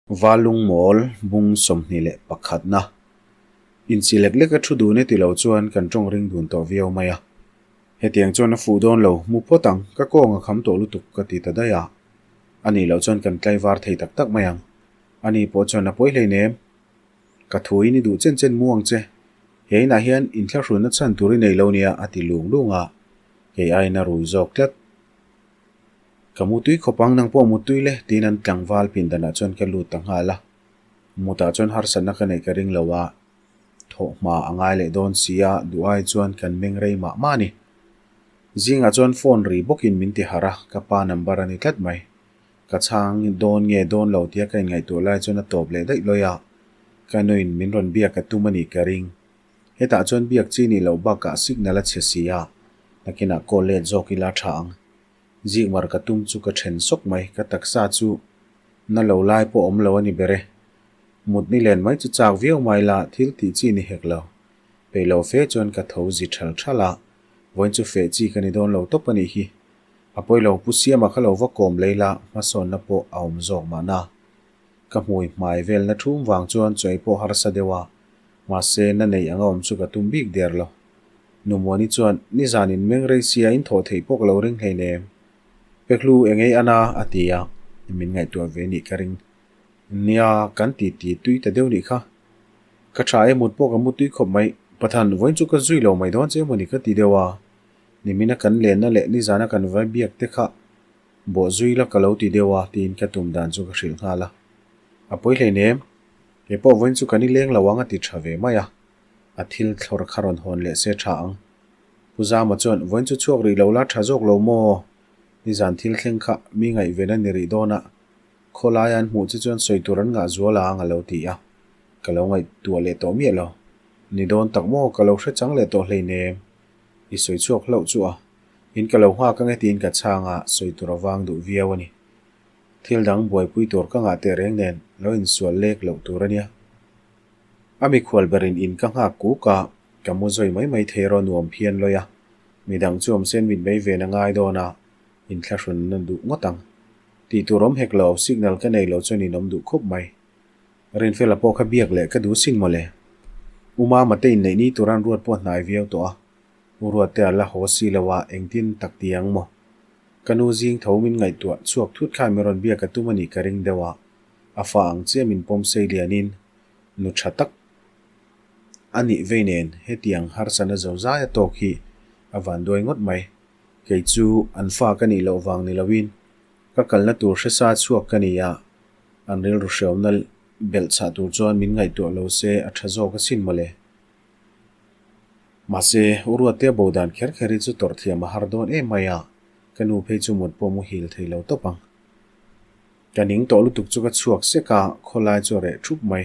Valungmawl bung 21 na inchi lek lek a thu dun e ti lo chuan kan tawng ring dun tawh viau mai a. Hetiang chuan a fuh dawn lo, mu phawt ang, ka kawng a kham tawh lutuk ka ti ta daih a. A nih loh chuan kan tlaivar thei tak tak mai ang. A ni pawh chuan a pawi hleinem. Ka thu in i duh chen chen mu ang che. He inah hian inthlahrunna chhan tur i nei lo nia a ti lung lung a. Kei aiin a rui zawk tlat. Ka mutui khawp ang nang pawh mutui le tiin an tlangval pindanah chuan ka lut ta nghal a. Mutah chuan harsatna ka neih ka ring lo a, thawh hma a ngai leh dawn si a, duh ai chuan kan meng rei mah mah a ni. Zingah chuan phone ri bawkin min ti harh a, ka pa number a ni tlat mai. Ka chhang dawn nge dawn lo tia ka inngaihtuah lai chuan a tawp leh daih lawi a, ka nuin min rawn biak a tum a nih ka ring. Hetah chuan biak chi nih loh bakah signal a chhe si a, nakinah call let zawk ila tha ang. Zikmar ka tum chu ka then sawk mai, ka taksa chu na lo lai pawh awm lo a ni ber e. Mut ni len mai chu chak viau mai la, thil tih chi ni hek lo. Peih lo fe chuan ka tho zi thal thal a, vawiin chu feh chi ka ni dawn lo tawp a nih hi. A pawi lo, Pu Siama kha lo va kawm lei la, hmasawnna pawh a awm zawk mahna. Ka hmui hmai velna thum vang chuan chawi pawh harsa deuh a, mahse na neih anga awm chu ka tum bik der lo. Numuani chuan, Nizan in meng rei sia in thawh theih pawh ka lo ring hleinem. Peklu engei ana a ti a, min ngaihtuah ve nih ka ring. Nia, kan ti ti tui ta deuh nih kha. Ka tha e mut pawh ka mu tui khawp mai. Pathan, vawiin chu ka zui lo mai dawn che emawni ka ti deuh a. Nimina kan lenna leh nizana kan vai biak te kha bawh zui la ka lo ti deuh a tiin ka tum dan chu ka hrilh nghal a. A pawi hleinem, kei pawh vawiin chu kan i leng lo ang a ti tha ve mai a. A thil thlawr kha rawn hawn leh se tha ang. Pu Zama chuan, Vawiin chu chhuak rih lo la tha zawk lo maw? Nizan thil thleng kha mi ngaihven a ni rih dawn a, khawlaia an hmuh che chuan sawi tur an ngah zual ang a lo ti a. Ka lo ngaihtuah leh tawh miah lo. Ni dawn tak maw? Ka lo hre chang leh tawh hleinem. I sawi chhuak hlauh chu a. In ka lo nghak ange tiin ka chhang a, sawi tur a vang duh viau a ni. Thil dang buaipui tur ka ngah teh reng nen lo insual lek loh tur a nia. A mikhual berin in ka nghak kuk a, ka mu zawi mai mai thei erawh nuam phian lawi a. Midang chu awm sen mit mai ven a ngai dawn a, inthlahrun na duh ngawt ang. Tih tur awm hek lo, signal ka nei lo chuan in awm duh khup mai. Rinfela pawh kha biak leh ka duh sin mawle. U Mama te inneih ni turan ruat pawh a hnai viau tawh a, U Ruatte a la haw si lo a, engtin tak ti ang maw? Ka nu zing tho min ngaihtuah chhuak thut khan min rawn biak a tum a nih ka ring deuh a, a fa ang chiah min pawm sei lianin nu tha tak a nih vei nen hetiang harsatna zo zai a tawk hi a van duai ngawt mai. Kei chu an fa ka nih loh vang ni loin ka kalna tur hresa chhuak ka ni a, an rilru hreawmna belh chhah tur chuan min ngaihtuah lo se a tha zawk asin mawle. Mahse, u Ruatte bo dan kher kher hi chu tawrh thiam a har dawn em mai a, ka nu phei chu mut pawh muhil thei lo tawp ang. Ka ning tawh lutuk chu ka chhuak sek a, khawlai chu a reh thup mai.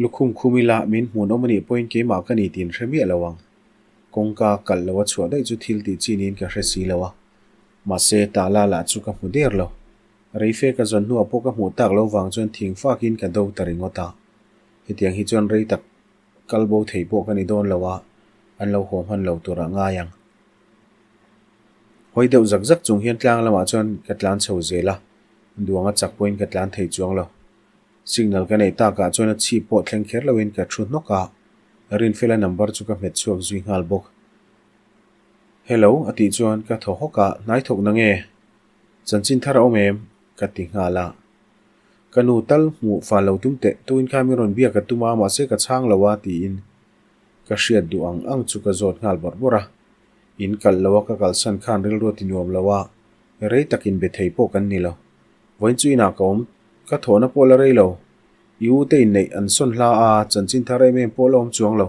Lukhum khum ila min hmunawm a nih pawhin keimah ka ni tiin hre miah lo ang. Kawngka kalh lo a chhuah daih chu thil tih chi niin ka hre si lo a. Mahse, tah la lah chu ka hmu der lo. Reife ka zawn hnuah pawh ka hmuh tak lo vang chuan thing fakin ka do ta ringawt a. Hetiang hi chuan rei tak kal bo thei pawh ka ni dawn lo a, an lo haw hman lo turah ngai ang. Hawi deuh zak zak chung hian tlang lamah chuan ka tlan chho zel a, duang a chak pawhin ka tlan thei chuang lo. Signal ka neih takah chuan a chhip pawh thleng kher loin ka thu hnawk a, Rinfela number chu ka hmet chhuak zui nghal bawk. Hello a tih chuan ka thaw hawk a, hnai thawk na nge? Chanchin thar a awm em? ka ti nghal a. Ka nu tal hmuh fal lo tum teh, tuin kha min rawn biak a tum a, mahse ka chhang lo a tiin ka hriat duh ang ang chu ka zawt nghal bawrh bawrh a. In kalh lo a ka kalsan khan rilru a ti nuam lo a, rei tak in be thei pawh kan ni lo. Vawiin chu inah ka awm, ka thawhna pawh la rei lo. I u te inneih an sawn hla a, chanchin thar em em pawh la awm chuang lo.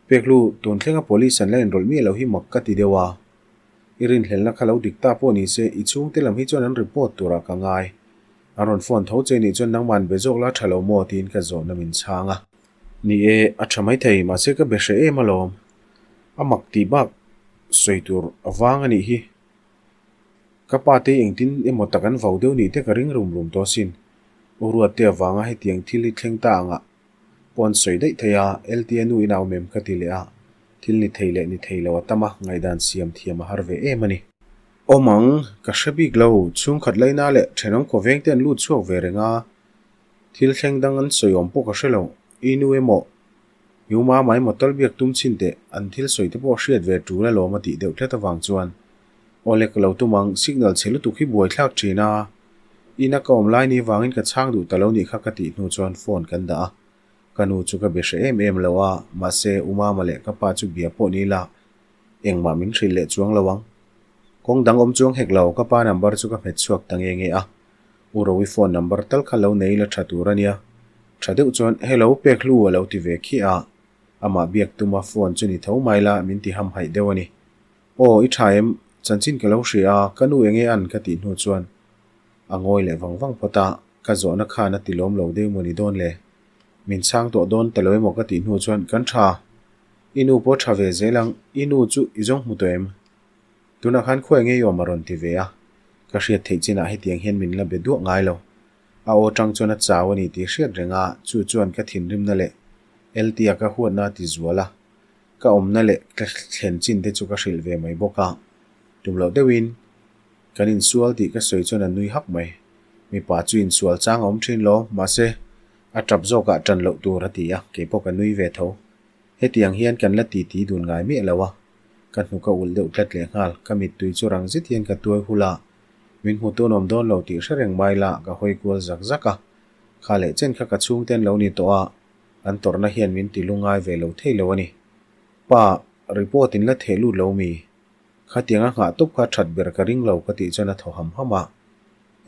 Peklu, tun thlenga police an la inrawlh miah lo hi mak ka ti deuh a. I rinhlelhna kha lo dik ta pawh ni se, i chhungte lam hi chuan an report turah ka ngai. An rawn phone tho che nih chuan nangman be zawk la tha lo maw tiin ka zawhna min chhang a. Ni e, a tha maithei, mahse ka be hreh em alawm. A mak tih bak sawi tur a vang a nih hi. Ka pa te engtin emaw tak an vau deuh nih te ka ring rum rum tawh asin. U Ruatte avanga hetiang thil hi thleng ta angah pawh an sawi daih thei a, LTA nu in au mem ka ti leh a, thil ni thei leh ni thei lo a tam a, ngaihdan siam thiam a har ve em a ni. Awm ang, ka hre bik lo, chhungkhat laina leh thenawm khawveng te an lut chhuak ve reng a, thil thleng dang an sawi awm pawh ka hre lo, i nu emaw, i u mama emaw tal biak tum chhin teh, an thil sawi te pawh hriat ve tul alawm a tih deuh tlat avang chuan Awle ka lo tum ang, signal chhe lutuk hi buaithlak thin a, ina ka awm lai ni vangin ka chhang duh ta lo nih kha ka tih hnu chuan phone kan dah a, ka nu chu ka be hre em em lo a, mahse u mama leh ka pa chu bia pawh ni la engmah min hrilh leh chuang lo ang. Kawng dang awm chuang hek lo, ka pa number chu ka hmet chhuak ta nge nge a, U Rowi phone number tal kha lo nei la tha tur a nia. Tha deuh chuan hello pek hlu a lo ti ve khiah a, amah biak tuma phone chu ni tho mai la min ti hamhaih deuh a ni. Aw, i tha em? Chanchin ka lo hria a, ka nu enge an ka tih hnu chuan a ngawi leh vang vang phawt a, ka zawhna khan a ti lawm lo deuh maw ni dawn le? Min chhang tawh dawn ta lo emaw ka tih hnu chuan kan tha. I nu pawh tha ve zel ang, i nu chu i zawng hmu tawh em? Tunah khan khuai ngei awm a rawn ti ve a, ka hriat theih chinah hetiang hian min la be duah ngai lo. A aw tang chuan a chau a ni tih hriat reng a, chu chuan ka thinrimna leh Eltia ka huatna a ti zual a. Ka awmna leh ka thlen chin te chu ka hrilh ve mai bawk a, tum loh deuhin kan insual tih ka sawi chuan a nui hak mai. Mipa chu insual chang a awm thin lo, mahse a tap zawkah tan loh tur a ti a, keipawh ka nui ve tho. Hetiang hian kan la titi dun ngai miah lo a, ka hnuk a ulh deuh tlat leh nghal, ka mittui chu rang zet hian ka tuai hul a, min hmu tun awm dawn lo tih hre reng mai la ka hawi kual zak zak a, kha leh chen kha ka chhungte an lo ni tawh a, An tawrhna hian min ti lungai ve lo thei lo a ni. Pa, report in la theh lut lo mi? Khatiang a nghah tawp kha that ber ka ring lo ka tih chuan a thaw ham ham a.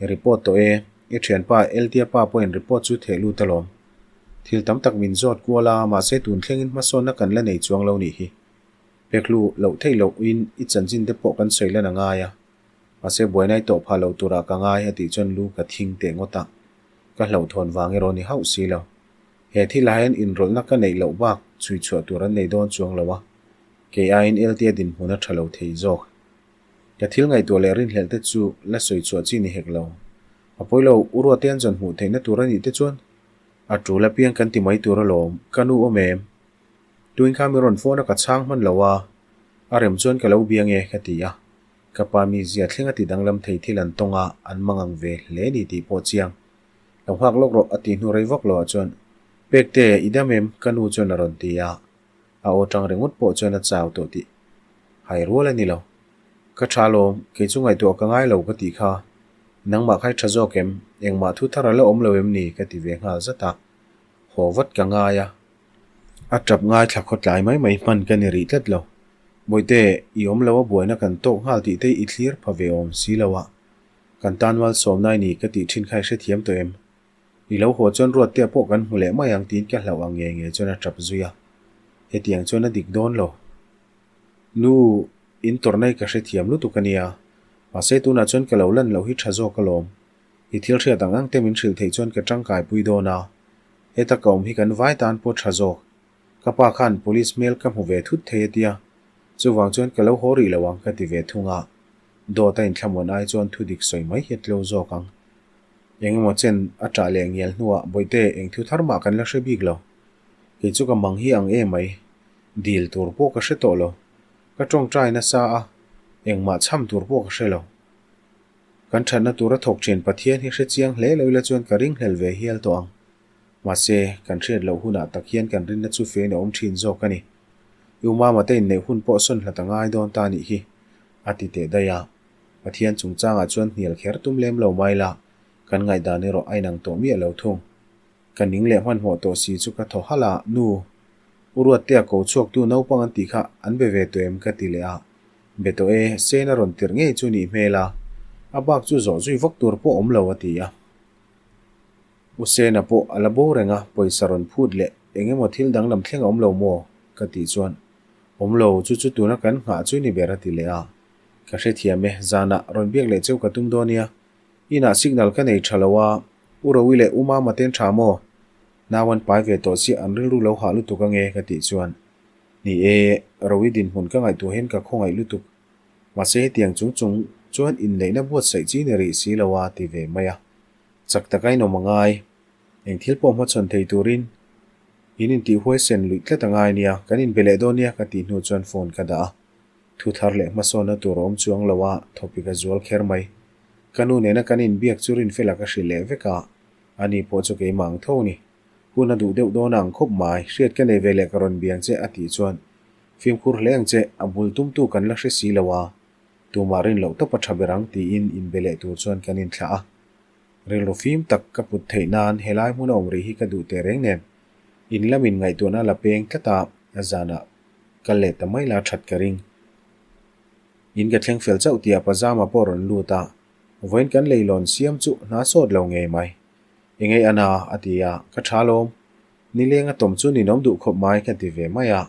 I report tawh e, i thianpa Eltia pa pawhin report chu theh lut alawm. Thil tam tak min zawt kual a, mahse tun thlengin hmasawnna kan la nei chuang lo nih hi. Peklu loh theih loh in i chanchin te pawh kan sawi lan a ngai a. Mahse buaina i tawh phah loh turah ka ngai a tih chuan lu ka thing teh ngawt a. Ka hlauhthawn vang erawh ni hauh si lo. He thilah hian inrawlhna ka neih loh bak chhui chhuah tur an nei dawn chuang lo a, kei aiin LTA dinhmun a tha lo thei zawk. Ka thil ngaihtuah leh rinhlelh te chu la sawi chhuah chi ni hek lo. A pawi lo, u Ruate an zawn hmuh theihna tur a nih te chuan a tul apiang kan ti mai tur alawm, ka nu awm em? Tuin kha mi rawn phone a ka chhang hman lo a, a rem chuan ka lo bia nge ka ti a. Ka pa mizia thleng a ti danglam thei thil an tawng a, an mangang ve hle ni tih pawh chiang. Lo nghak lawk rawh a tih hnu rei vak loah chuan, Pekte, i dam em? ka nu chuan a rawn ti a. A aw tang ringawt pawh chuan a chau tawh tih hai rual a ni lo. Ka tha lawm, kei chu ngaihtuah ka ngai lo ka tih kha. Nangmah kha i tha zawk em? Engmah thu thar a la awm lo em ni? ka ti ve nghal zat a. Haw vat ka ngai a. A tap ngaithla khawtlai mai mai hman ka ni rih tlat lo. Bawihte, i awm lo a buaina kan tawk nghal tih te i thlir pha ve awm si lo a. Kan tan malsawmna i ni ka tih thin kha i hrethiam tawh em? I lo haw chuan Ruattea pawh kan hmu leh mai ang tiin ka hlauh ang nge nge chuan a tap zui a. Hetiang chuan a dik dawn lo. Nu, in tawrhna hi ka hrethiam lutuk a nia. Mahse tunah chuan ka lo lan loh hi tha zawk alawm. I thil hriat ang ang te min hrilh theih chuan ka tangkai pui dawn a. Heta ka awm hi kan vai tan pawh tha zawk. Ka pa khan police hmel ka hmu ve thut thei a tia. Chuvang chuan ka lo haw rih lo ang ka ti ve thung a. Dawt a inthlamuan ai chuan thu dik sawi mai hi a tlo zawk ang. Eng emaw chen a ṭah leh ngial hnuah Bawihte eng thu thar mah kan la hre bik lo. Kei chu ka mang hi ang em mai. Dil tur pawh ka hre tawh lo. Ka ṭawngṭai nasa a, engmah chham tur pawh ka hre lo. Kan ṭhatna tura thawk ṭhin Pathian hi hre chiang hle lo ila chuan ka ringhlel ve hial tawh ang. Mahse, kan hriat loh hunah tak hian kan rinna chu fein a awm ṭhin zawk a ni. I umama te inneih hun pawh sawn hlat a ngai dawn ta nih hi, a ti teh daih a. Pathian chungchangah chuan hnial kher tum lem lo mai la, kan ngaihdan erawh a inang tawh miah lo thung. Ka ning leh hmanhmawh tawh si chu ka thaw halh a, Nu, U Ruattea ko chhuaktu naupang an tih kha an be ve tawh em? ka ti leh a. Be tawh e, Sena rawn tirh ngei chu nih hmel a, a bak chu zawh zui vak tur pawh awm lo a ti a. U Sena pawh a la bo reng a, pawisa rawn phut leh eng emaw thil danglam thleng a awm lo maw? ka tih chuan, Awm lo, chu chu tuna kan nghah chu ni ber a ti leh a. Ka hrethiam e, zanah rawn biak leh cheu ka tum dawn nia. Inah signal ka nei tha lo a, U Rowi leh U Mama ten tha maw? Nau an pai ve tawh chiah an rilru lo hah lutuk ange ka tih chuan, Ni e, Rowi dinhmun ka ngaihtuah hian ka khawngaih lutuk. Mahse hetiang chung chung chuan inneihna buatsaih chi ni rih si lo a ti ve mai a. Chak taka inawm a ngai. Eng thil pawh hmachhawn thei turin in intih huaisen luih tlat a ngai nia, kan inbe leh dawn nia ka tih hnu chuan phone ka dah a. Thu thar leh hmasawnna tur a awm chuang lo a, thawpik a zual kher mai. Ka nu nena kan inbiak chu Rinfela ka hrilh leh vek a, ani pawh chu keimah ang tho a ni. Hun a duh deuh dawn a ang khawp mai, hriat ka nei ve leh ka rawn biang che a tih chuan fimkhur hle ang che, a bul tumtu kan la hre si lo a, tumah rin loh tawp a tha ber ang tiin inbe leh tur chuan kan inthlah a. Rilru fim tak ka put theih nan helai hmuna awm rih hi ka duh teh reng nen in lamin ngaihtuahna la peng tlat a, a zanah kal leh ta mai la that ka ring. In ka thleng fel chauh tih a pajama pawh rawn lut a, vawiin kan leilawn siam chu hna sawt lo ngei mai. Engei a na? a ti a, ka tha lawm. Nileng a tawm chu ninawm duh khawp mai ka ti ve mai a,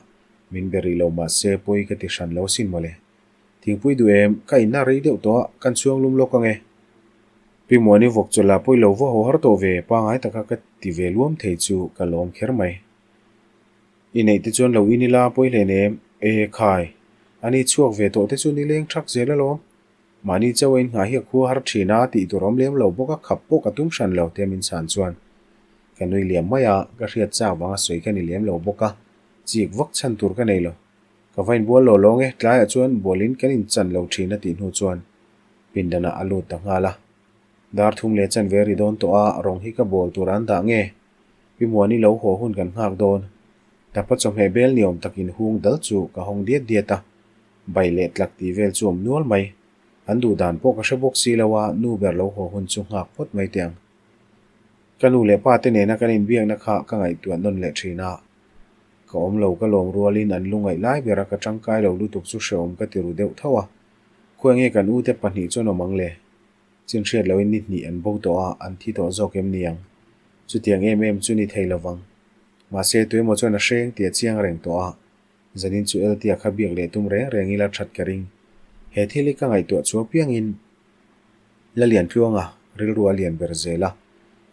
min be rih lo mahse pawi ka ti hran lo sin mawle. Thingpui duh em, ka inna rei deuh tawh a, kan chhuang lum lawk ange. Pi Muani vawk chawlh ah pawi lo va haw har tawh ve, pangai taka ka ti ve luam thei chu ka lawm kher mai. I neih te chuan lo in ila pawi hlen em? E khai! Ani chhuak ve tawh te chu nileng thak zel alawm. Mahni chauh a inngah hi a khua har thin a, tih tur awm lem lo bawk a, khap pawh ka tum hran lo tia min chhan chuan ka nui liam mai a, ka hriat chak vanga sawi ka ni lem lo bawk a, chik vak chhan tur ka nei lo. Ka va inbual lo lawng e, tlaiah chuan bualin kan inchan lo thin a tih hnu chuan pindanah a lut ta nghal a. Dar thum leh chanve ri dawn tawh a, rawng hi ka bawl tur an dah nge? Pi Muani lo haw hun kan nghak dawn. Tapa chawhmeh bel ni awm takin hung dal chu ka hawng diat diat a, bai leh tlak tih vel chu awm nual mai. An duh dan pawh ka hre bawk si lo a, nu ber lo haw hun chu nghak phawt mai teh ang. Ka nu leh pa te nena kan inbiakna kha ka ngaihtuah nawn leh thin a. Ka awm lo ka lawm rualin an lungaih lai bera ka tangkai lo lutuk chu hrehawm ka ti ru deuh tho a. Khawi nge kan ute pahnih chuan awm ang le? Chin hriat loin ni hnih an bo tawh a, an thi tawh zawk em ni ang? Chutiang em em chu ni thei lovang. Mahse, tuemaw chuan a hreng tih a chiang reng tawh a, zanin chu Eltia kha biak leh tum reng reng ila that ka ring. He thil hi ka ngaihtuah chu apiangin la lian tluang a, rilru a lian ber zel a,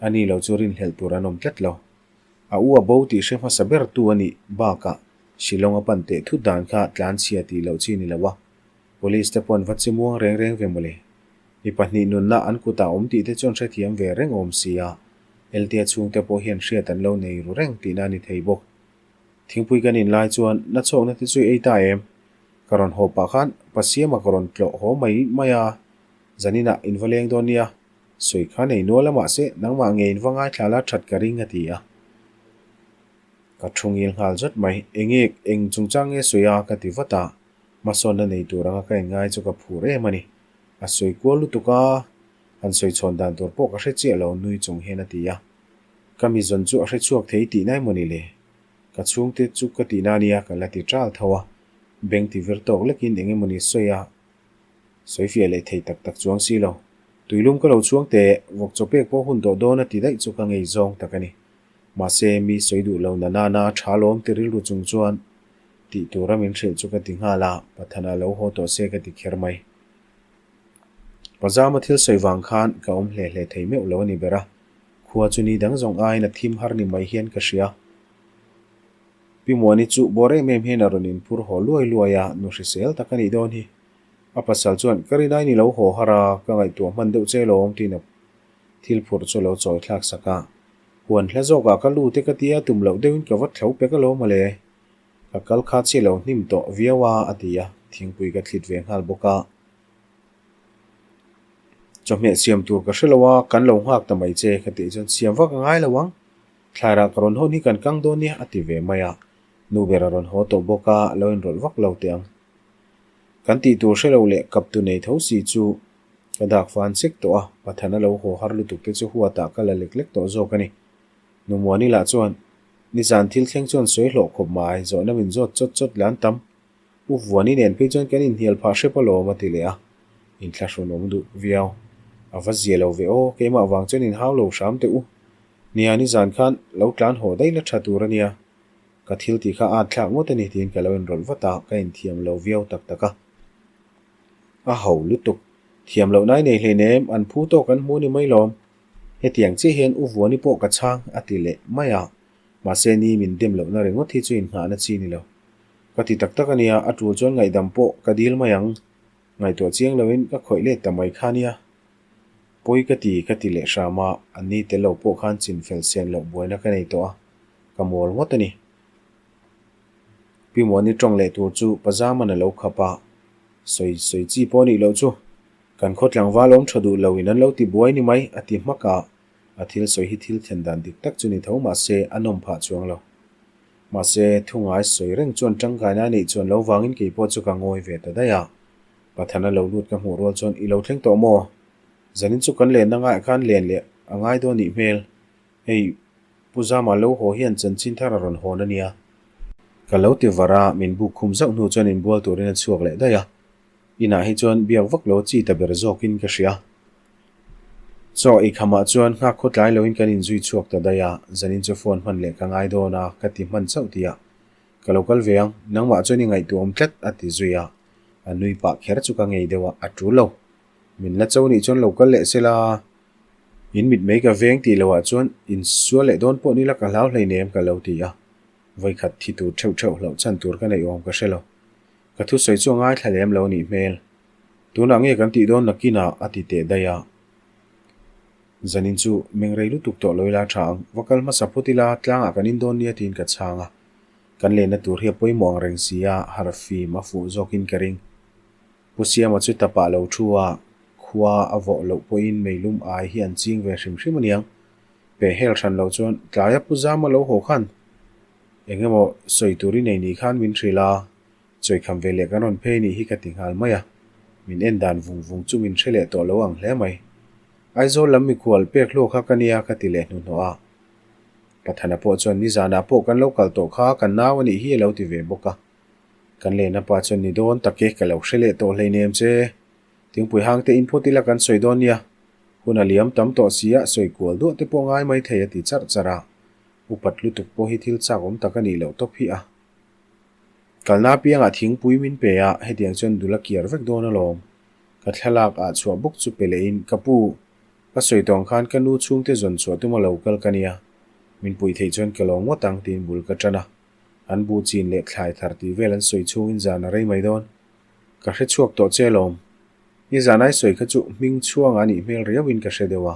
ani lo chu rinhlelh tur an awm tlat lo. A u a bo tih hre hmasa ber tu a nih bakah Shillong a pan teh thut dan kha tlanchhia tih loh chi ni lo a, Police te pawh an va chimuang reng reng ve mawle. Mi pahnih nunna an kutah awm tih te chuan hrethiam ve reng awm si a, Eltia chhungte pawh hian hriat an lo nei ru reng tihna a ni thei bawk. Thingpui kan in lai chuan na chhawkna te chu i ei ta em? Ka rawn haw pah khan Pasiama ka rawn tlawh haw mai mai a, zaninah in va leng dawn nia, sawi kha nei nual a mahse nangmah nge in va ngaithla la that ka ring a ti a. Ka thu ngil nghal zawt mai, enge eng chungchang nge sawi a ka ti vat a. Hmasawnna nei tur anga ka inngai chu ka phur em a ni. A sawi kual lutuk a, han sawi chhawn dan tur pawh ka hre chiah lo nui chung hian a ti a. Ka mi zawn chu a hre chhuak thei tih nai maw ni le? Ka chhungte chu ka tihna a nia ka la ti ṭal tho a. Beng ti vir tawk lekin eng emaw ni sawi a, sawi fiah leh thei tak tak chuang si lo. Tuilum ka lo chhuang teh, vawk chaw pek pawh hun tawh dawn a ti daih chu ka ngei zawng tak a ni. Mahse, mi sawi duh lo na nana ṭha lawm ti rilru chung chuan Tih tura min hrilh chu ka ti nghal a, Pathana lo haw tawh se ka ti kher mai. Pazama thil sawi vang khan ka awm hle hle thei meuh lo a ni ber a, khua chu ni dang zawng aiin a thim har ni mai hian ka hria. Pi Muani chu bawr em em hian a rawn inphur haw luai luai a, nu hrisel tak a nih dawn hi. A pasal chuan, Ka rin aiin i lo haw har a, ka ngaihtuah hman deuh che lawm tiin a thil phurh chu a lo chawi thlak sak a. Huan hla zawkah ka lut e ka tia tum loh deuhin ka va thlo pek alawm mawle. Ka kal kha chi lo hnim tawh viau a, a ti a, thingpui ka thlit ve nghal bawk a. Chawhmeh siam tur ka hre lo a, kan lo nghak ta mai che ka tih chuan siam vak a ngai lo ang. Thlairah ka rawn hawn hi kan kang dawn nia a ti ve mai a, nu ber a rawn haw tawh bawk a, lo inrawlh vak lo teh ang. Kan tih tur hre lo leh kap tu nei tho si chu ka dak fan sek tawh a, Pathana lo haw har lutuk te chu huatah ka la lek lek tawh zawk a ni. Nu Muani lah chuan, Nizan thil thleng chuan sawi hlawh khawp mai, zawhna min zawt chawt chawt lan tam. U Vuani nen phei chuan kan inhnial phah hrep alawm a ti leh a. Inthlahrun awm duh viau. A va zia lo ve aw, keimah vang chuan inhau lo hram teh u. Nia, nizan khan lo tlan haw daih la tha tur a nia. Ka thil tih kha at thlak ngawt a ni tiin ka lo inrawlh vat a, ka inthiam lo viau tak tak a. A ho lutuk. Thiam loh nai nei hleinem, an phu tawk an hmu ni mai lawm. Hetiang chiah hian U Vuani pawh ka chhang a ti leh mai a, mahse ni min dem lohna ringawt hi chu inngahna chi ni lo. Ka ti tak tak a nia, a tul chuan ngaihdam pawh ka dil mai ang. Ngaihtuah chiang loin ka khawih let ta mai kha nia. Pawi ka ti ka ti leh hram a, an ni tel lo pawh khan chin fel sen loh buaina ka nei tawh a, ka mawl ngawt a ni. Pi Muani tawng leh tur chu Pazaman a lo khap a. Sawi sawi chi pawh nih loh chu. Kan khaw tlangval awm tha duh lo in an lo ti buai ni mai, a ti hmak a. A thil sawi hi thil thlen dan dik tak chu ni tho mah se a nawm phah chuang lo. Mahse, thu ngai sawi reng chuan tangkaina a neih chuan lo vangin kei pawh chu ka ngawi ve ta daih a. Pathana lo lut ka hmuh rual chuan i lo thleng tawh maw? Zanin chu kan lenna ngaiah khan len leh a ngai dawn nih hmel. Hei, Pu Zama lo haw hian chanchin thar a rawn hawn a nia. Ka lo ti var a, min buk khum zauh hnu chuan inbual turin a chhuak leh daih a. Inah hi chuan biak vak lo chi ta ber zawkin ka hria. Chaw ei khamah chuan nghak khaw tlai loin kan inzui chhuak ta daih a, zanin chu phone hman leh ka ngai dawn a, ka ti hman chauh tih a. Ka lo kal ve ang, nangmah chuan i ngaihtuahawm tlat, a ti zui a. A nui pah kher chu ka ngei deuh a, a tul lo. Min la cho nih chuan lo kal leh sela. In mit mai ka veng tih loah chuan insual leh dawn pawh nila ka hlau hleinem ka lo ti a. Vawikhat thi tur theuh theuh hlauh chhan tur ka neih awm ka hre lo. Ka thusawi chu a ngaithla lem lo nih hmel. Tunah nge kan tih dawn nakinah a ti teh daih a. Zanin chu mengrei lutuk tawh lo ila tha ang, va kal hmasa phawt ila tlangah kan in dawn nia tiin ka chhang a. Kan lenna tur hi a pawimawh ang reng si a, harh fim a fuh zawkin ka ring. Pu Siama chu tapah lo thu a, khua a vawh loh pawhin meilum ai hi an ching ve hrim hrim aniang. Peh hel hran loh chuan tlaia Pu Zama lo haw khan eng emaw sawi tur i nei ni khan min hrilh a, chawikham ve leh kan rawn phei nih hi ka ti nghal mai a, min en dan vung vung chu min hre leh tawh lo ang hle mai. Aizawl lam mikhual pek hlawk kha ka nia ka ti leh hnuhnawh a. Pathana pawh chuan nizanah pawh kan lo kal tawh kha kan nau a nih hi a lo ti ve bawk a. Kan lehna pa chuan ni dawn tak e, ka lo hre leh tawh hleinem che. Thingpui hang te in phawt ila kan sawi dawn nia. Hun a liam tam tawh si a, sawi kual duah te pawh ngai mai thei a ti charh charh a. Upat lutuk pawh hi thil chak awm tak a nih loh tawp hi a. Kalna apiangah thingpui min pe a, hetiang chuan dul a kiar vek dawn alawm. Ka thlalak ah chhuah bawk chu pe lehin, Ka pu, ka sawi tawng khan ka nu chhungte zawn chhuah tuma lo kal ka nia. Min puih theih chuan ka lawm ngawt ang tiin bul ka tan a. An bu chin leh thlai thar tih vel an sawi chhungin zan a rei mai dawn. Ka hre chhuak tawh che alawm. Ni zan ai sawi kha chu hming chhuanga a nih hmel riauin ka hre deuh a.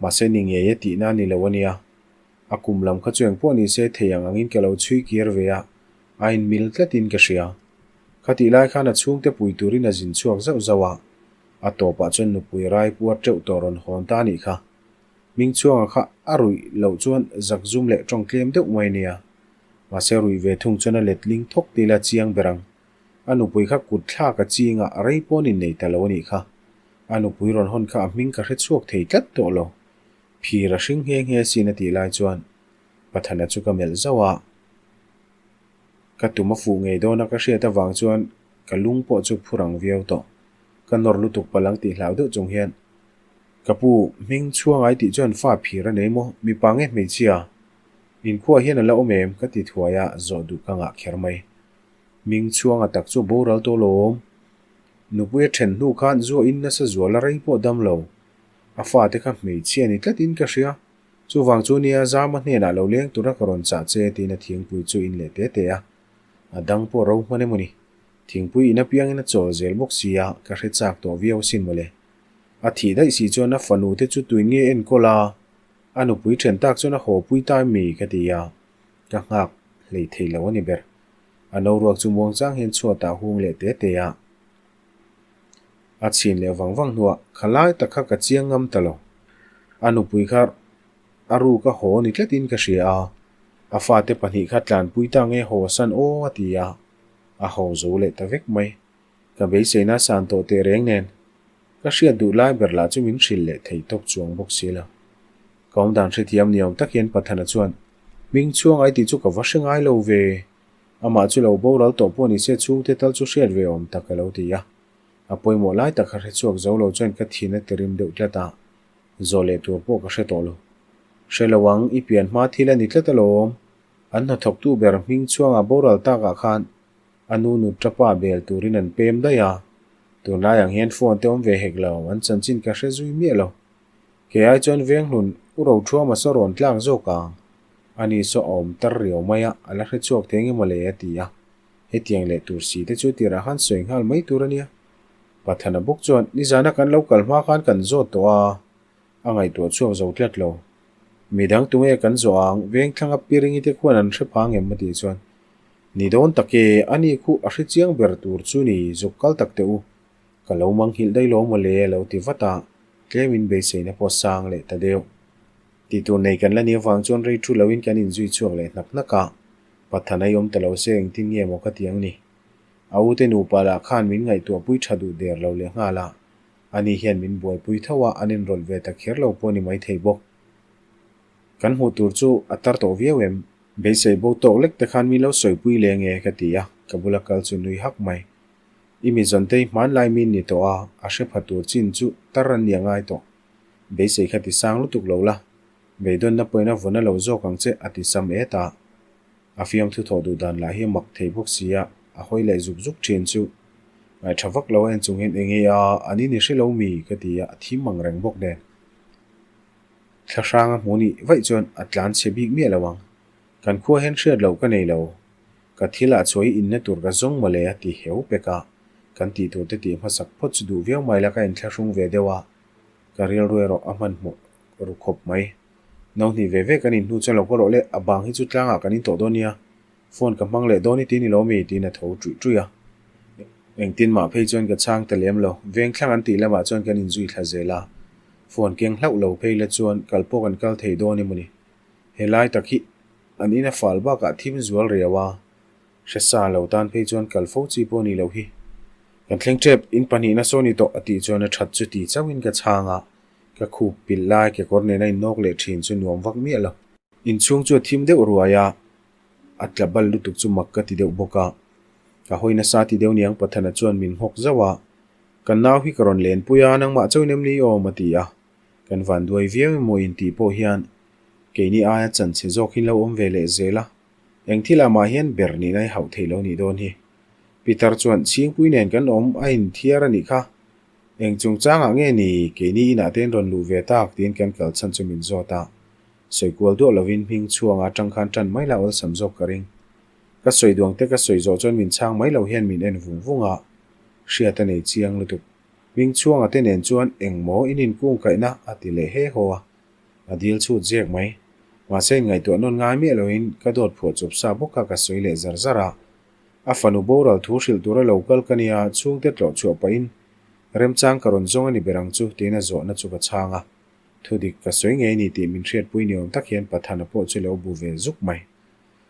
Mahse ni ngei e tihna a ni lo a nia. A kum lam kha chu engpawh ni se thei ang angin ka lo chhui kir ve a, a inmil tlatin ka hria. Khatih lai khan a chhungte pui turin a zin chhuak zauh zauh a, a tawpah chuan nupui rai puar teuh tawh rawn hawn ta a nih kha. Hmingchhuanga kha a ruih loh chuan zakzum leh tawng tlem deuh mai nia. Mahse ruih ve thung chuan a letling thawk ti ila chiang ber ang. A nupui kha kut thlak a ching a, rei pawn innei ta lo a nih kha. A nupui rawn hawn kha a hming ka hre chhuak thei tlat tawh lo. Phir a hring nghe nghe sin a tih lai chuan Pathana chu ka melh zauh a. Ka tum a fuh ngei dawn a ka hriat avang chuan ka lung pawh chu phur ang viau tawh. Ka nawr lutuk palh ang tih hlau deuh chung hian Ka pu, hming chhuangai tih chuan fa phir a nei maw? Mipa nge hmeichhia? Inkhua hian a la awm em? Ka ti thuai a, zawh duh ka ngah kher mai. Hming chhuanga tak chu boral tawh lo awm. Nupui a then hnu khan zuah in nasa zual a rei pawh dam lo. A fate kha hmeichhia ni tlatin ka hria. Chuvang chu nia Zama hnenah lo leng tura ka rawn chah che tiin a thingpui chu in leh te te a. A dang pawh ro hman emaw ni. Thingpui in apiangin a chawl zel bawk sia, ka hre chak tawh viau asin mawle. A thih daih si chuan a fanu te chu tui nge enkawl a, a nupui then tak chuan a haw pui ta em mi ka ti a, ka nghak hlei thei lo a ni ber. A no ruak chu muang chang hian chhuat ah hung leh te te a. A chhin leh vang vang hnuah kha lai tak kha ka chiang ngam ta lo. A nupui kha a ruk a haw ni tlatin ka hria a, a fate pahnih kha tlanpui ta nge haw san aw a ti a, a haw zo leh ta vek mai. Ka beiseina san tawh teh reng nen, ka hriat duh lai ber lah chu min hrilh leh thei tawp chuang bawk si lo. Ka awmdan hrethiam ni awm tak hian Pathana chuan, Hming chhuang ai tih chu ka va hre ngai lo ve. Amah chu lo boral tawh pawh ni se chhungte tal chu hriat ve awm tak ka lo ti a. A pawimawh lai tak a hre chhuak zo lo chuan ka thin a ti rim deuh tlat a, zawh leh tur pawh ka hre tawh lo. Hre lo ang, i pian hma thil a ni tlat alawm. An hnathawktu ber hming chhuanga boral takah khan A nu nu tapa bel turin an pem daih a, tunlai ang hian phone te awm ve hek lo, an chanchin ka hre zui miah lo. Kei ai chuan Venghlun u Rothuama saw rawn tlak zawk ang, ani saw a awm tar riau mai a, a la hre chhuak thei nge mawle a ti a, hetiang leh tur si te chu tirah khan sawi nghal mai tur a nia. Pathana bawk chuan nizana kan lo kal hma khan kan zawt tawh a, a ngaihtuah chhuak zo tlat lo. Midang tunge kan zawh ang, Vengthlanga Piringi te khuan an hre phang em a tih chuan. Ni dawn tak e, ani khu a hre chiang ber tur chu ni, zuk kal tak teh u. Ka lo manghilh daih lo maw le a lo ti vat a, tlemin beiseina pawh sang leh ta deuh. Tih tur nei kan la nih avang chuan rei thu loin kan inzui chhuak leh hnak hnak a, Pathan a i awm ta lo se engtin nge maw ka ti ang ni. A ute nupa lah khan min ngaihtuahpui tha duh der lo leh nghal a, ani hian min buaipui tho a, an inrawlh ve ta kher lo pawh ni maithei bawk. Kan hmuh tur chu a tar tawh viau em? Beisei bo tawk lek te khan min lo sawipui leng e ka ti a, ka bula kal chu nui hak mai. I mi zawntei hmanlai min ni tawh a, a hre pha tur chin chu tar an nia ngai tawh. Beisei kha ti sang lutuk lo la, beidawnna pawhin a vawna lo zawk ang che a ti sam et a. A fiamthu thawh duh dan lah hi a mak thei bawk si a, a hawi leh zuk zuk thin chu. Ngaihṭha vak lo a en chung hian enge a, an in i hre lo mi? ka ti a, a thim ang reng bawk nen. Thla hrang a hmuh nih vaih chuan a tlan chhe bik miah lo ang. Kan khua hian hriat loh ka nei lo. Ka thil ah chuai inna tur ka zawng mawle a ti heu pek a. Kan tih tur te tih hmasak phawt chu duh viau mai la ka inthlahrung ve deuh a. Ka rilru erawh a hmanhmawh ru khawp mai. No hnih ve ve kan inhnu chuan lo ka rawh le, a bang hi chu tlangah kan intawh dawn nia. Phone ka hmang leh dawn i ti ni lo mi? tiin a tho ṭuih ṭuih a. Engtin mah phei chuan ka chhang ta lem lo. Vengthlang an tih lamah chuan kan inzui thla zel a. Phone keng hlauh lo phei la chuan kal pawh kan kal thei dawn emaw ni. He lai tak hi an in a fal bakah thim zual riau a. Hre sa lo tan phei chuan kal fo chi pawh ni lo hi. Kan thleng ṭep, in pahnihna saw ni tawh a tih chuan a ṭhat chu ti chauhin ka chhang a. Ka khup pilh lai kekawr nena innawk leh ṭhin chu nuam vak miah lo. Inchhung chu a thim deuh ruai a, a tla bal lutuk chu mak ka ti deuh bawk a. Ka hawi nasa ti deuh niang Pathana chuan min nghawk zauh a, Kan nau hi ka rawn lenpui a, nangmah chauhin em ni awm a ti a. Kan van duai viau emaw intih pawh hian keini aia chanchhe zawk hi lo awm ve leh zel a, eng thil ah mah hian ber nihna i hauh theih lo nih dawn hi. Peter chuan Chhingpui nen kan awm a inthiar a nih kha. Eng chungchangah nge ni keini inah te in rawn luh ve tak tiin kan kal chhan chu min zawt a. Sawi kual duah lovin hming chhuanga atang khan tan mai la awlsam zawk ka ring. Ka sawi duang te ka sawi zawh chuan min chhang mai lo hian min en vung vung a, hriat a nei chiang lutuk. Hming chhuanga te nen chuan engmaw in inkung kaihna a ti leh he haw a, a dil chhut zek mai. Mahse inngaihtuah nawn ngai miah loin ka dawt phuah chawp sa bawk kha ka sawi leh zar zar a. A fanu boral thu hrilh tura lo kal ka nia, chhungte tlawh chhuah pahin remchang ka rawn zawng a ni ber ang chu tiin a zawhna chu ka chhang a. Thudik ka sawi ngei ni tih min hriatpui ni awm tak hian Pathana pawh chu lo bu ve zuk mai.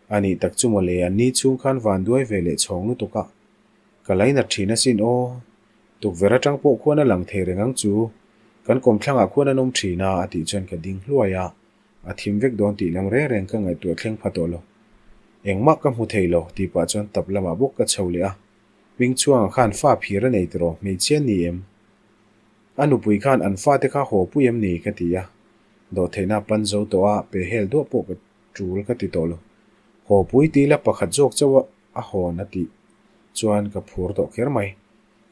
A nih tak chu mawle, an ni chhung khan van duai ve leh chhawng lutuk a. Ka lainat thin asin aw. Tukverh atang pawh khuan a lang thei reng ang chu. Kan kawmthlangah khuan an awm thin a, a tih chuan ka ding hluai a. A thim vek dawn tih lam reng reng ka ngaihtuah thleng pha tawh lo. Engmah ka hmu thei lo, tih pah chuan tap lamah bawk ka chho leh a. Hmingchhuanga khan fa phir a nei tiraw, hmeichhia ni em? A nupui khan an fate kha haw pui em ni? ka ti a. Dawhtheihna pan zo tawh a, pe hel duah pawh ka tul ka ti tawh lo. Haw pui ti ila pakhat zawk chauh a a hawn a tih chuan ka phur tawh kher mai.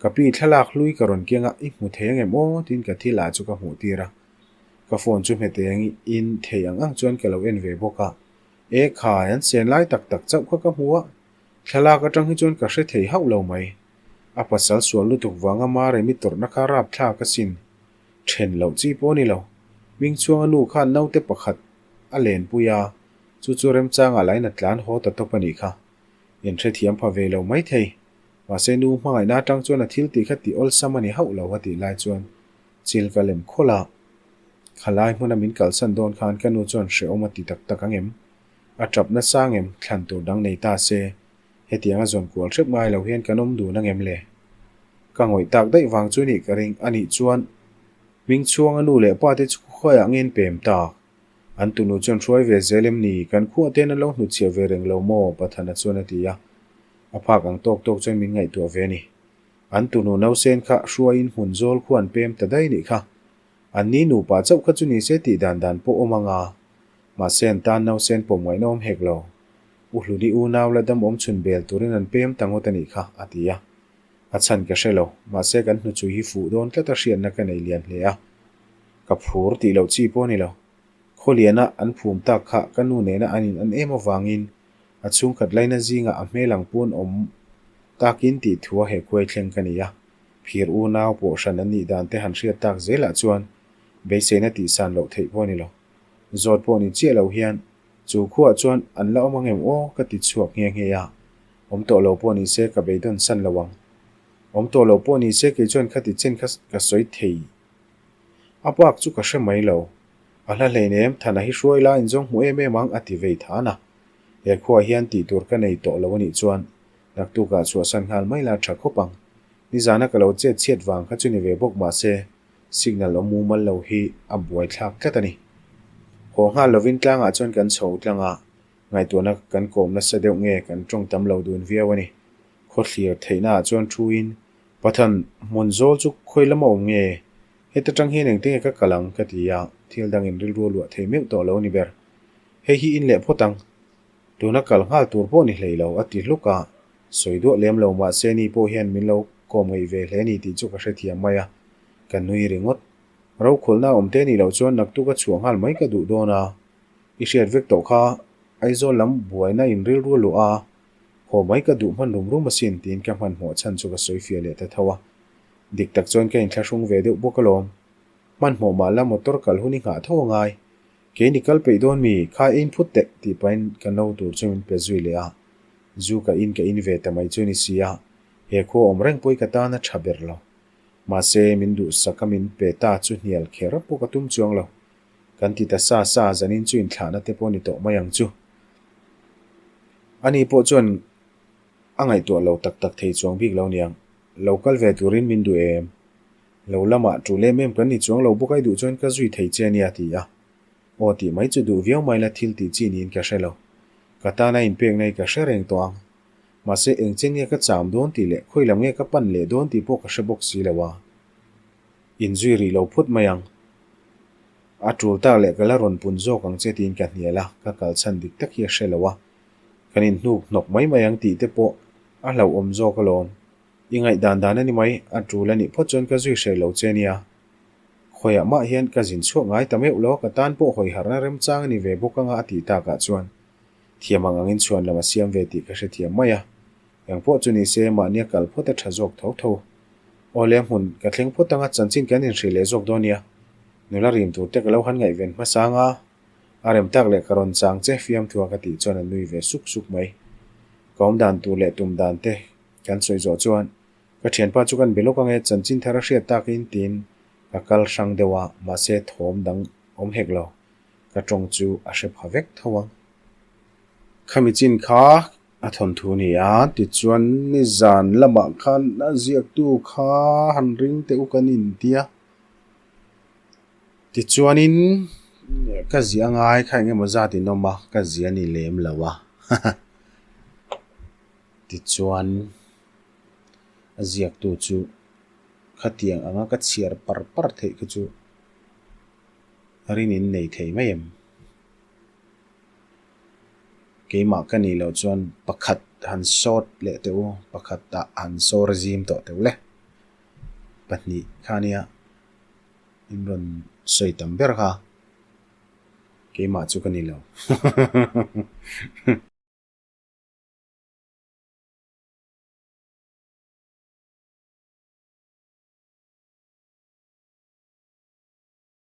Ka pi thlalak hlui ka rawn keng a, i hmu thei angem aw? tiin ka thil ah chu ka hmuh tir a. Ka phone chu hmete ang in thei ang ang chuan ka lo en ve bawk a. E khai, an sen lai tak tak chauh kha ka hmu a, thlalak atang hi chuan ka hre thei hauh lo mai. A pasal sual lutuk vanga Maremi tawrhna kha rapthlak asin. Then loh chi pawh a ni lo. Hmingchhuanga nu khan naute pakhat a lenpui a, chu chu remchangah lain a tlan haw ta tawp a nih kha. Inhrethiam pha ve lo maithei. Mahse nu hmangaihna atang chuan a thil tih kha tih awlsam a ni hauh lo a tih lai chuan chil ka lem khawlh a. Khalai hmuna min kalsan dawn khan ka nu chuan hrehawm a ti tak tak ang em? A tap nasa ang em? Thlan tur dang nei ta se. Hetiang a zawn kual hrep ngai lo hian kan awm dun ang em le? Ka ngawih tak daih vang chu nih ka ring a nih chuan Hmingchhuanga nu leh pa te chu khuaiah nge an pem tak? An tunu chuan hruai ve zel em ni? Kan khuah ten an lo hnutchhiah ve reng lo maw? Pathana chuan a ti a. A phak ang tawk tawk chuan min ngaihtuah ve a ni. An tunu nausen kha hruaiin hmun zawl khu an pem ta daih nih kha. An ni nupa chauh kha chu ni se tih dan dan pawh awm ang a. Mahse an tan nausen pawm ngaihna awm hek lo. U Hluni unau la dam awm chhun bel turin an pem ta ngawt a nih kha, a ti a. A chhan ka hre lo, mahse kan hnuchhui hi fuh dawn tlat a hriatna ka nei lian hle a. Ka phur tih loh chi pawh a ni lo. Khawliana an phum tak kha ka nu nena an in an em avangin a chhungkhat laina zingah a hmel ang pawn awm takin tih thu a hekhuai thleng ka ni a. Phir unau pawh hran an nih dan te han hriat tak zelah chuan beiseina tihsan loh theih pawh a ni lo. Zawt pawh ni chiah lo hian chu khuah chuan an la awm ang em aw ka ti chhuak nghe nghe a. Awm tawh lo pawh ni se ka beidawn san lo ang. Awm tawh lo pawh ni se kei chuan khati chen kha ka sawi thei. A bak chu ka hre mai lo. A hla hleinem, Thana hi hruai la inzawng hmu em em ang a ti vei than a. He khuaah hian tih tur ka nei tawh lo a nih chuan naktukah chhuahsan nghal mai la tha khawp ang. Nizana ka lo chet chhiat vang kha chu ni ve bawk mah se signal awm mumal lo hi a buaithlak tlat a ni. Haw nghal lovin tlangah chuan kan chho tlang a, Ngaihtuahna kan kawm nasa deuh nge kan tawng tam lo dun viau a ni. Khawthlir theihnaah chuan thuin, Pathan, hmun zawl chu khawi lama awm nge? Heta tang hian engte nge ka kal ang? ka ti a, thil dangin rilru a luah thei meuh tawh lo a ni ber. Hei hi in leh phawt ang. Tuna kal nghal tur pawh ni hlei lo, a ti hluk a. Sawi duah lem lo mahse ni pawh hian min lo kawm ngeih ve hle ni tih chu ka hrethiam mai a, ka nui ringawt. Rokhawlhna awm te nih loh chuan naktuk a chhuah nghal mai ka duh dawn a. I hriat vek tawh kha, Aizawl lam buaina in rilru a luh a, haw mai ka duh hman rum rum asin tiin ka hmanhmawh chhan chu ka sawi fiah leh ta tho a. Dik tak chuan ka inthlahrung ve deuh bawk alawm. Hmanhmawh mah la motor kal hun i nghah tho a ngai. Kei ni kal peih dawn mi, kha ein phut teh tih pahin ka no tur chu min pe zui leh a. Zu ka in ka in ve ta mai chu ni si a, he khua awm reng pawh i ka tan a tha ber lo. Mahse, min duhsak a min pe ta chu hnial kher pawh ka tum chuang lo. Kan ti ta sa sa, zanin chu inthlahna te pawh ni tawh mai ang chu. Ani pawh chuan a ngaihtuah lo tak tak thei chuang bik lo niang. Lo kal ve turin min duh em? Lo lamah tul em em kan ni chuang lo bawk ai duh chuan ka zui thei che ania ti a. Aw tih mai chu duh viau mai la thil tih chi niin ka hre lo. Ka tana inpekna hi ka hre reng tawh ang. Mahse eng chen nge ka cham dawn tih leh khawi lam nge ka pan leh dawn tih pawh ka hre bawk si lo a. Inzui rih lo phut mai ang. A tul tak leh ka la rawn pun zawk ang che tiin ka hnial a, ka kal chhan dik tak hi a hre lo a. Kan inhnuk hnawk mai mai ang tih te pawh a hlauhawm zawk alawm. I ngaihdan dan a ni mai, a tul a nih phawt chuan ka zui hreh lo che nia. Khawiah mah hian ka zin chhuak ngai ta meuh lo, ka tan pawh hawi harhna remchang a ni ve bawk anga a tih takah chuan thiam ang angin chhuan lam a siam ve tih ka hrethiam mai a. Eng pawh chu ni se, mahnia kal phawt a tha zawk tho tho. Aw le, hmun ka thleng phawt anga chanchin kan inhrih leh zawk dawn nia. Nula rim tur te ka lo han ngaihven hmasa anga a rem tak leh ka rawn chang che fiamthua ka tih chuan a nui ve suk suk mai. Ka awm dan tur leh tum dan te kan sawi zawh chuan ka thianpa chu kan be lawk ange chanchin thar a hriat takin tiin ka kal hrang deuh a, mahse thawm dang awm hek lo. Ka tawng chu a hre pha vek tho ang. Khami chin kha A thawnthu ni a, tichuan nizan lamah khan a ziaktu kha han ring teh u kan intia. Tichuanin ka ziah ngai kha eng emaw zat in awm a, ka ziah ni lem lo a. Tichuan a ziaktu chu khatiang anga ka chhiar par par theih kha chu rin in nei thei mai em? Keimah ka nih loh chuan pakhat han sawt leh teh u, pakhat ah han sawr zim tawh teh u le. Pahnih kha nia in rawn sawi tam ber kha keimah chu ka ni lo.